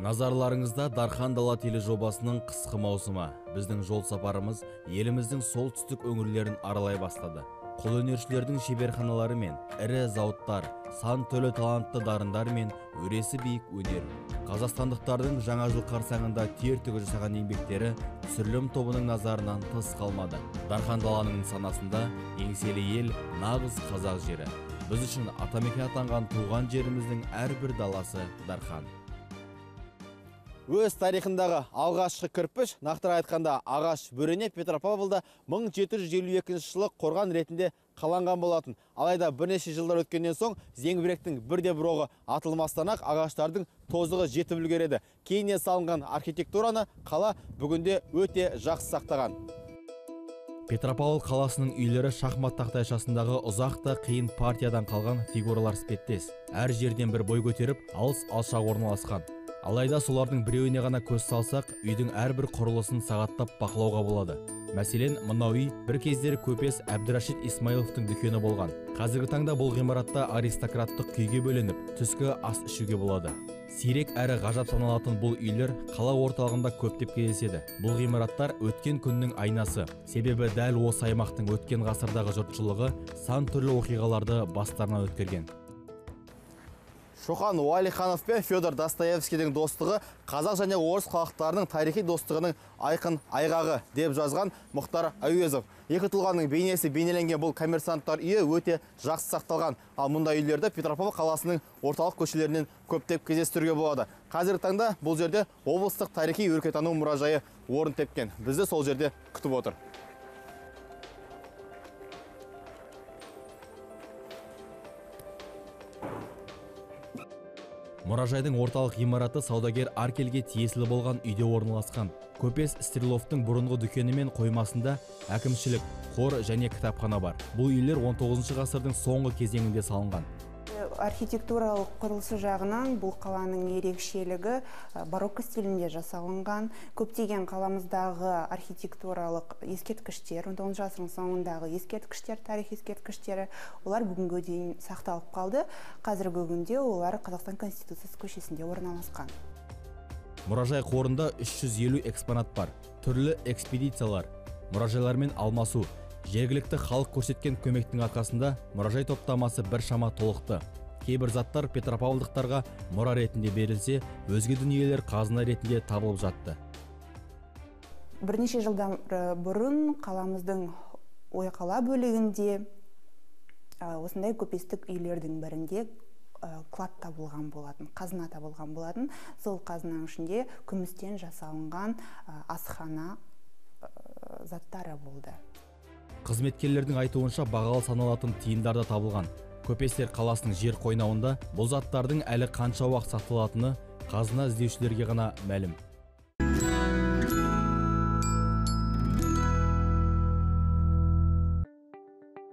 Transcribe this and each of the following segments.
Назарларыңызда Дархан Дала тележобасының қысқы маусымы. Біздің жол сапарымыз еліміздің солтүстік өңірлерін аралай бастады. Қолөнершілердің шеберханалары мен ірі зауыттар, сан түрлі талантты дарындар мен өресі биік өнер. Қазақстандықтардың жаңа жыл қарсаңында тер төгіп жасаған еңбектері түсірілім тобының назарынан тыс қалмады. Дархан Даланың санасында еңселі ел, нағыз қазақ жері. Біз үшін атамекен атанған туған жеріміздің әрбір даласы Дархан. Өз тарихындағы алғашқы кірпіш, нақтырақ айтқанда ағаш бөрене Петропавлда 1752 жылы қорған ретінде қаланған болатын. Алайда бірнеше жылдар өткеннен соң зеңбіректің бірде бір оғы атылмастан-ақ ағаштардың тозығы жетіп үлгереді. Кейіннен салынған архитектураны қала бүгінде өте жақсы сақтаған. Петропавл қаласының үйлері шахмат тақтайшасындағы ұзақ та қиын партиядан қалған фигуралар іспеттес. Әр жерден бір бой көтеріп, алыс алшақ орналасқан. Алайда солардың біреуіне ғана көз салсақ, үйдің әрбір құрылысын сағаттап бақылауға болады. Мәселен, мынау үй бір кездері көпес Әбдірашид Исмаиловтың дүкені болған. Қазіргі таңда бұл ғимаратта аристократтық күйге бөленіп, түскі ас ішуге болады. Сирек әрі ғажап саналатын бұл үйлер қала орталығында көптеп кездеседі. Бұл ғимараттар өткен күннің айнасы. Себебі дәл осы аймақтың өткен ғасырдағы жұртшылығы сан түрлі оқиғаларды бастарынан өткерген. Шоқан Уәлиханов пен Федор Достоевскийдің достығы қазақ және орыс халықтарының тарихи достығының айқын айғағы деп жазған Мұхтар Әуезов. Екі тұлғаның бейнесі бейнеленген бұл коммерсанттар үйі өте жақсы сақталған. Ал мұндай үйлерді Петропавл қаласының орталық көшелерінен көптеп кездестіруге болады. Қазіргі таңда бұл жерде облыстық тарихи өлкетану мұражайы орын тепкен. Бізді сол жерде күтіп отыр. Мұражайдың орталық ғимараты саудагер Аркельге тиесілі болған үйде орналасқан. Көпес Стреловтың бұрынғы дүкені мен қоймасында әкімшілік, қор және кітапхана бар. Бұл үйлер 19 ғасырдың соңғы кезеңінде салынған. Архитектуралық құрылысы жағынан бұл қаланың ерекшелігі барокко стилінде жасалынған. Көптеген қаламыздағы архитектуралық ескерткіштер, 19 ғасырдың соңындағы ескерткіштер, тарих ескерткіштері, олар бүгінге дейін сақталып қалды. Қазіргі күнде олар Қазақстан Конституциясы көшесінде орналасқан. Мұражай қорында 350 экспонат бар. Түрлі экспедициялар, мұражайлармен алмасу, жергілікті халық көрсеткен көмектің арқасында мұражай топтамасы біршама толықты. Кейбір заттар петропавлдықтарға мұра ретінде берілсе, өзге дүниелер қазына ретінде табылып жатты. Бірнеше жылдан бұрын қаламыздың Ойқала бөлігінде осындай көпестік үйлердің бірінде клад табылған болатын, қазына табылған болатын. Сол қазынаның ішінде күмістен жасалынған асхана заттары болды. Қызметкерлердің айтуынша бағалы саналатын тиындар да табылған. Көпестер қаласының жер қойнауында бұл заттардың әлі қанша уақыт сақталатыны қазына іздеушілерге ғана мәлім.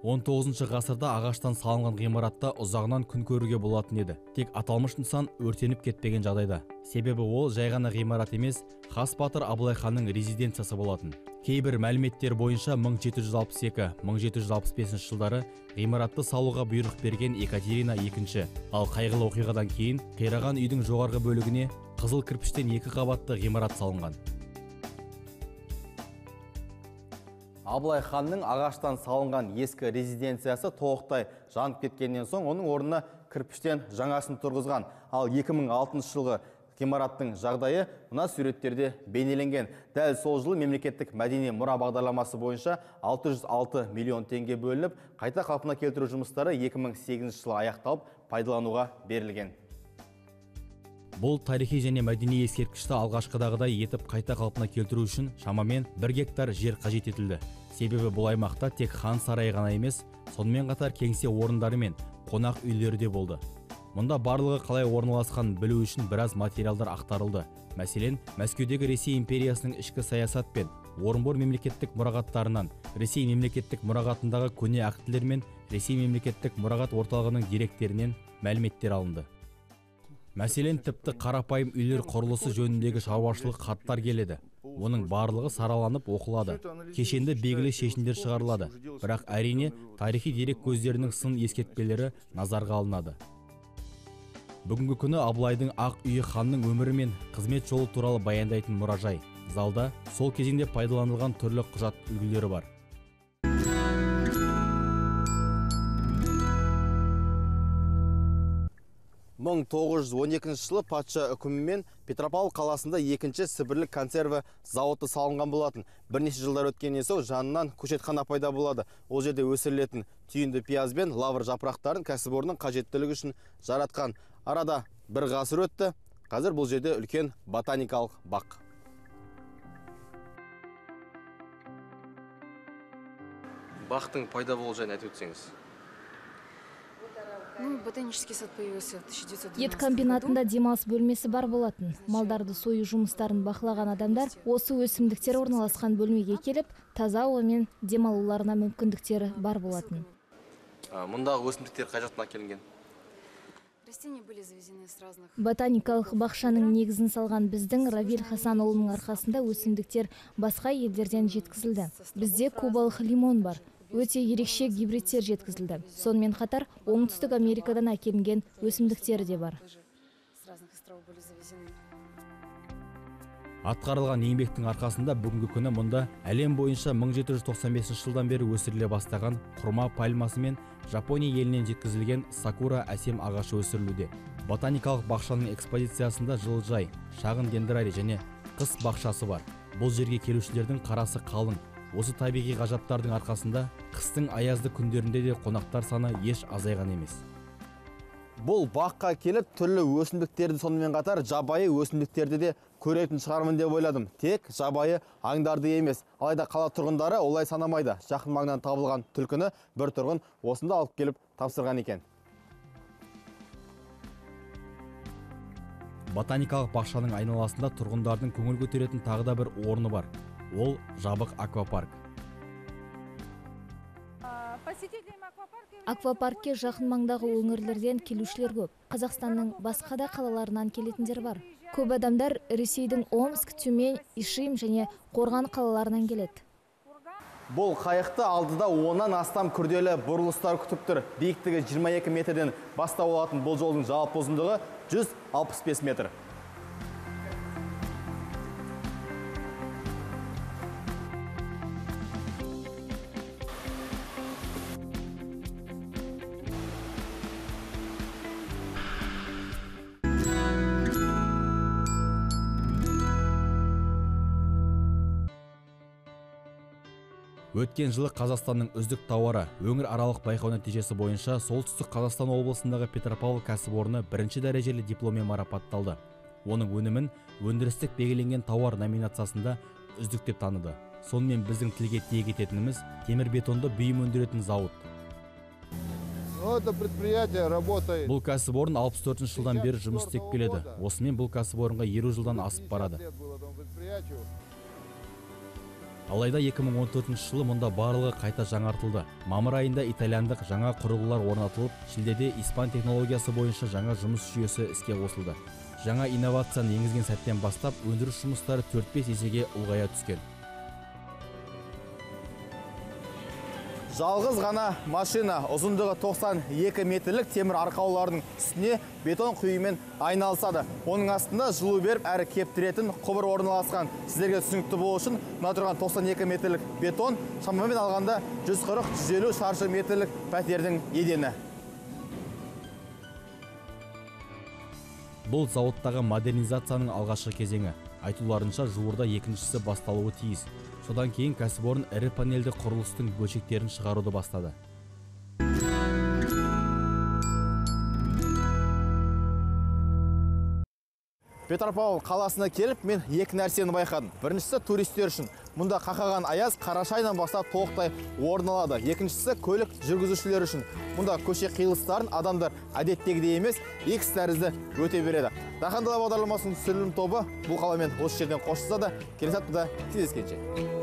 Он тоғызыншы ғасырда ағаштан салынған ғимаратта ұзағынан күн көруге болатын еді. Тек аталмыш нысан өртеніп кетпеген жағдайда. Себебі ол жай ғана ғимарат емес, хас батыр Абылай ханның резиденциясы болатын. Кейбір мәліметтер бойынша 1762-1765 жылдары ғимаратты салуға бұйрық берген Екатерина II. Ал қайғылы оқиғадан кейін қираған үйдің жоғарғы бөлігіне қызыл кірпіштен екі қабатты ғимарат салынған. Абылай ханның ағаштан салынған ескі резиденциясы толықтай жанып кеткеннен соң оның орнына кірпіштен жаңасын тұрғызған. Ал 2006 жылғы ғимараттың жағдайы мына суреттерде бейнеленген. Дәл сол жылы мемлекеттік мәдени мұра бағдарламасы бойынша 606 миллион теңге бөлініп, қайта қалпына келтіру жұмыстары 2008 жылы аяқталып, пайдалануға берілген. Бұл тарихи және мәдени ескерткішті алғашқыдағыдай етіп қайта қалпына келтіру үшін шамамен 1 гектар жер қажет етілді. Себебі бұл аймақта тек хан сарайы ғана емес, сонымен қатар кеңсе орындары мен қонақ үйлері де болды. Мұнда барлығы қалай орналасқанын білу үшін біраз материалдар ақтарылды. Мәселен, Мәскеудегі Ресей империясының ішкі саясат пен Орынбор мемлекеттік мұрағаттарынан, Ресей мемлекеттік мұрағатындағы көне актілер мен Ресей мемлекеттік мұрағат орталығының деректерінен мәліметтер алынды. Мәселен, тіпті қарапайым үйлер құрылысы жөніндегі шаруашылық хаттар келеді. Оның барлығы сараланып оқылады. Кешенді белгілі шешімдер шығарылады. Бірақ әрине тарихи дерек көздерінің сын ескертпелері назарға алынады. Бүгінгі күні Абылайдың ақ үйі ханның өмірі мен қызмет жолы туралы баяндайтын мұражай. Залда сол кезеңде пайдаланылған түрлі құжат үлгілері бар. 1912 жылы патша үкімімен Петропавл қаласында екінші сібірлік консерві зауыты салынған болатын. Бірнеше жылдар өткеннен соң жанынан көшетхана пайда болады. Ол жерде өсірілетін түйінді пияз бен лавр жапырақтарын кәсіпорынның қажеттілігі үшін жаратқан. Арада бір ғасыр өтті. Қазір бұл жерде үлкен ботаникалық бақ. Бақтың пайда болуы жайын айтып өтсеңіз. Ботанический сад появился в 1912 Ет комбинатында демалыс бөлмесі бар болатын. Малдарды сою жұмыстарын бақылаған адамдар осы өсімдіктер орналасқан бөлмеге келіп, таза ауамен демалуларына мүмкіндіктері бар болатын. Мұндағы өсімдіктер қай жақтан әкелінген? Растения были завезены с разных. Ботаникалық бақшаның негізін салған біздің Равиль Хасанұлының арқасында өсімдіктер басқа елдерден жеткізілді. Бізде кубалық лимон бар. Өте ерекше гибридтер жеткізілді. Сонымен қатар Оңтүстік Америкадан әкелінген өсімдіктері де бар. С разных островов были завезены. Атқарылған еңбектің арқасында бүгінгі күні мұнда әлем бойынша 1795 жылдан бері өсіріле бастаған құрма пальмасы мен Жапония елінен жеткізілген сакура әсем ағашы өсірілуде. Ботаникалық бақшаның экспозициясында жылыжай, шағын дендрарий және қыс бақшасы бар. Бұл жерге келушілердің қарасы қалың. Осы табиғи ғажаптардың арқасында қыстың аязды күндерінде де қонақтар саны еш азайған емес. Бұл баққа келіп түрлі өсімдіктерді, сонымен қатар жабайы өсімдіктерді де көретін шығармын деп ойладым. Тек жабайы аңдарды емес. Алайда қала тұрғындары олай санамайды. Жақын маңнан табылған түлкіні бір тұрғын осында алып келіп тапсырған екен. Ботаникалық бақшаның айналасында тұрғындардың көңіл көтеретін тағы да бір орны бар. Ол жабық аквапарк. Аквапаркке жақын маңдағы өңірлерден келушілер көп. Қазақстанның басқа да қалаларынан келетіндер бар. Көп адамдар Ресейдің Омск, Тюмень, Ишим және Қорған қалаларынан келеді. Бұл қайықты алдыда 10-нан астам күрделі бұрылыстар күтіп тұр. Биіктігі 22 метрден бастау алатын бұл жолдың жалпы ұзындығы 165 метр. Өткен жылы Қазақстанның үздік тауары өңір аралық байқау нәтижесі бойынша Солтүстік Қазақстан облысындағы Петропавл кәсіпорны бірінші дәрежелі дипломмен марапатталды. Оның өнімін өндірістік белгіленген тауар номинациясында үздік деп таныды. Сонымен біздің тілге тиек ететініміз темірбетонды бұйым өндіретін зауыт. Бұл кәсіпорын 64 жылдан бері жұмыс істеп келеді. Осымен бұл кәсіпорынға 50 жылдан асып барады. Алайда 2014 жылы мұнда барлығы қайта жаңартылды. Мамыр айында итальяндық жаңа құрылғылар орнатылып, шілдеде испан технологиясы бойынша жаңа жұмыс жүйесі іске қосылды. Жаңа инновацияны енгізген сәттен бастап өндіріс жұмыстары 4-5 есеге ұлғая түскен. Жалғыз ғана машина ұзындығы 92 метрлік темір арқаулардың үстіне бетон құюмен айналысады. Оның астында жылу беріп әрі кептіретін құбыр орналасқан. Сіздерге түсінікті болу үшін мына тұрған 92 метрлік бетон шамамен алғанда 140-150 шаршы метрлік пәтердің едені. Бұл зауыттағы модернизацияның алғашқы кезеңі. Айтуларынша жуырда екіншісі басталуы тиіс. Содан кейін кәсіпорын ірі панельді құрылыстың бөлшектерін шығаруды бастады. Петропавл қаласына келіп, мен екі нәрсені байқадым. Біріншісі туристер үшін. Мұнда қақаған аяз қараша айынан бастап толықтай орын алады. Екіншісі көлік жүргізушілер үшін. Мұнда көше қиылыстарын адамдар әдеттегідей емес, X тәрізді өте береді. Дархан Дала бағдарламасының түсірілім тобы бұл қаламен осы жерден қоштасады. Келесі аптада кездескенше.